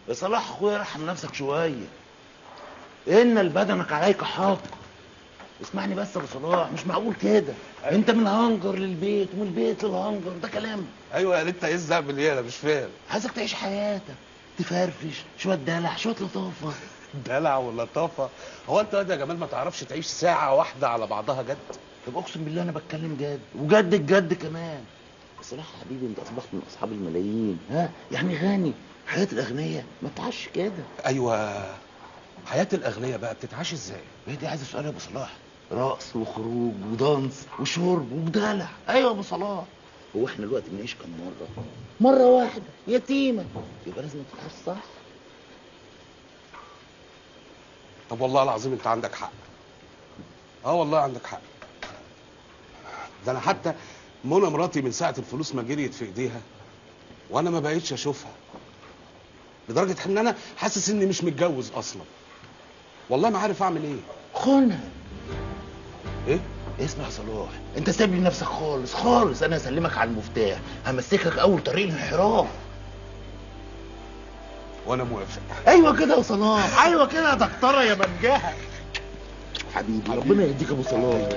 يا صلاح اخويا ارحم نفسك شوية، ان لبدنك عليك حق. اسمعني بس يا ابو صلاح، مش معقول كده. انت من الهانجر للبيت ومن البيت للهانجر، ده كلام؟ ايوه يا انت عايز اعمل ايه؟ انا مش فاهم. عايزك تعيش حياتك، تفرفش شوية، دلع شوية، لطافة. دلع ولطافه؟ هو انت يا جمال ما تعرفش تعيش ساعة واحدة على بعضها جد؟ طب اقسم بالله انا بتكلم جد، وجد الجد كمان. بصراحة حبيبي انت اصبحت من اصحاب الملايين، ها؟ يعني غني. حياة الاغنياء ما بتعاش كده. ايوه حياة الاغنياء بقى بتتعاش ازاي؟ ايه دي عايز اسال يا ابو صلاح؟ رقص وخروج ودانس وشرب ودلع. ايوه يا ابو صلاح، هو احنا دلوقتي بنعيش كم مرة؟ مرة واحدة يتيمة، يبقى لازم تتعاش صح. طب والله العظيم انت عندك حق. اه والله عندك حق. ده انا حتى منى مراتي من ساعة الفلوس ما جريت في ايديها وانا ما بقيتش اشوفها، لدرجة ان انا حاسس اني مش متجوز اصلا. والله ما عارف اعمل ايه. خونها. ايه؟ اسمع يا صلاح، انت سايب لي نفسك خالص خالص. انا هسلمك على المفتاح، همسكك اول طريق الانحراف. وانا موافق. ايوه كده يا صلاح، ايوه كده يا دكتورة يا منجاها. حبيبي ربنا يهديك يا ابو صلاح.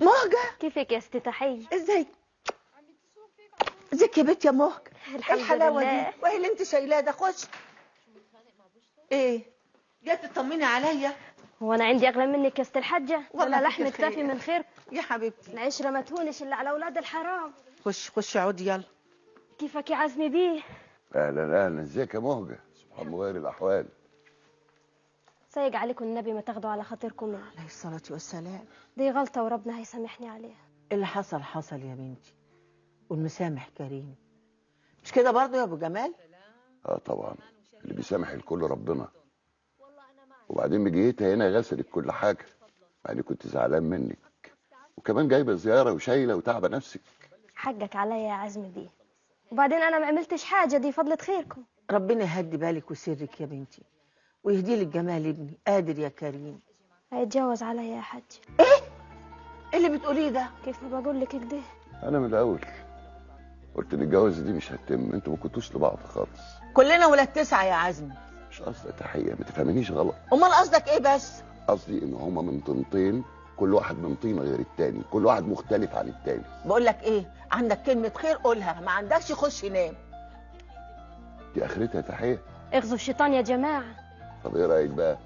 مهجة، كيفك يا ست تحية؟ ازيك؟ ازيك يا بنت يا مهجة؟ الحمد لله. الحلاوة دي وايه اللي انت شايلاه ده؟ خش. ايه جاية تطمني عليا؟ هو انا عندي اغلى منك يا ست الحاجة؟ والله ولا لحم اكتفي من خير يا حبيبتي. العشرة ما تهونش الا على اولاد الحرام. خش خش اقعدي يلا. كيفك يا عزمي بيه؟ اهلا اهلا، ازيك يا مهجة؟ سبحان مغير الاحوال. سايق عليكم النبي ما تاخدوا على خاطركم مني. عليه الصلاة والسلام. دي غلطة وربنا هيسامحني عليها. اللي حصل حصل يا بنتي، والمسامح كريم. مش كده برضو يا ابو جمال؟ اه طبعا، اللي بيسامح الكل ربنا. وبعدين بجيتها هنا غسلت كل حاجة، مع اني كنت زعلان منك، وكمان جايبة زيارة وشايلة وتعبة نفسك. حقك عليا يا عزمي بيه، وبعدين انا ما عملتش حاجة، دي فضلة خيركم. ربنا يهدي بالك وسرك يا بنتي، ويهدي لك جمال ابني. قادر يا كريم. هيتجوز عليا يا حاج. ايه؟ ايه اللي بتقوليه ده؟ كيف ما بقول لك كده؟ انا من الاول قلت ان الجواز دي مش هتتم، انتوا ما كنتوش لبعض خالص. كلنا ولاد تسعة يا عزمي. مش قصدي تحية، ما تفهمنيش غلط. امال قصدك ايه بس؟ قصدي ان هما من طينتين، كل واحد من طينه غير التاني، كل واحد مختلف عن التاني. بقول لك ايه، عندك كلمة خير قولها، ما عندكش خش نام. دي اخرتها تحية. اغزوا الشيطان يا جماعة. طب ايه رايك بقى؟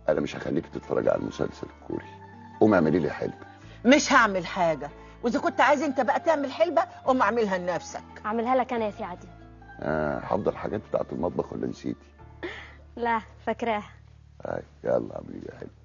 انا مش هخليك تتفرج على المسلسل الكوري. قوم اعملي لي حلبة. مش هعمل حاجة، واذا كنت عايز انت بقى تعمل حلبة قوم اعملها لنفسك. اعملها لك انا يا سي عدي. حافظه الحاجات بتاعت المطبخ ولا نسيتي؟ لا فاكراها. يلا اعملي لي حلبة.